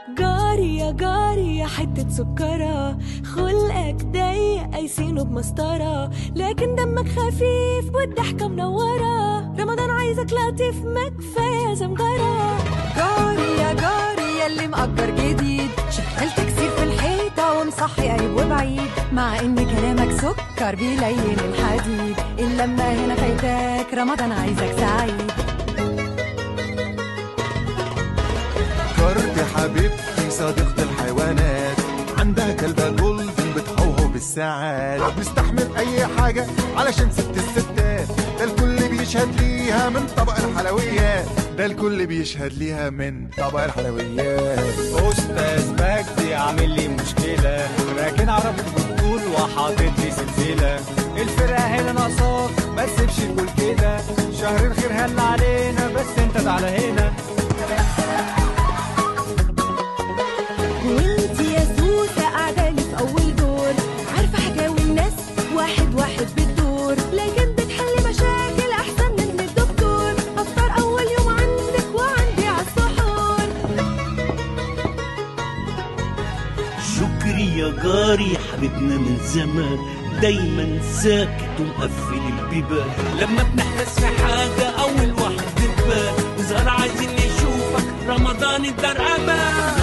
جاري يا جاري يا حتة سكرة، خلقك ضيق قايسينه بمسطرة، لكن دمك خفيف والضحكة منورة. رمضان عايزك لطيف ما كفاية زمجرة. جاري يا جاري يا اللي مأجر جديد، شغال تكسير في الحيطة ومصحي قريب وبعيد، مع ان كلامك سكر بيلين الحديد. اللمة هنا فايتاك، رمضان عايزك سعيد. جارتي حبيبتي صديقة الحيوانات، عندها كلبة جولدن بتهوهو بالساعات، بنستحمل اي حاجة علشان ست الستات، ده الكل بيشهد ليها من طبق الحلويات، ده الكل بيشهد ليها من طبق الحلويات. أستاذ مجدي عامل لي مشكلة، راكن عربيته بالطول وحاطط لي سلسلة، الفرقة هنا ناقصاك ما تسيبش الكل كده، شهر الخير هل علينا بس انت تعالى هنا. وانت يا سوسة قاعدة لي في أول دور، عارفة حكاوي الناس واحد واحد بالدور، لكن بتحل مشاكل أحسن من الدكتور. أفطر أول يوم عندك وعندي على السحور. شكري يا جاري حبيبنا من زمان، دايما ساكت ومقفل البيبان، لما بنحتاس في حاجة أول واحد بتبان، نزهر عايزين نشوفك رمضان الدار أمان.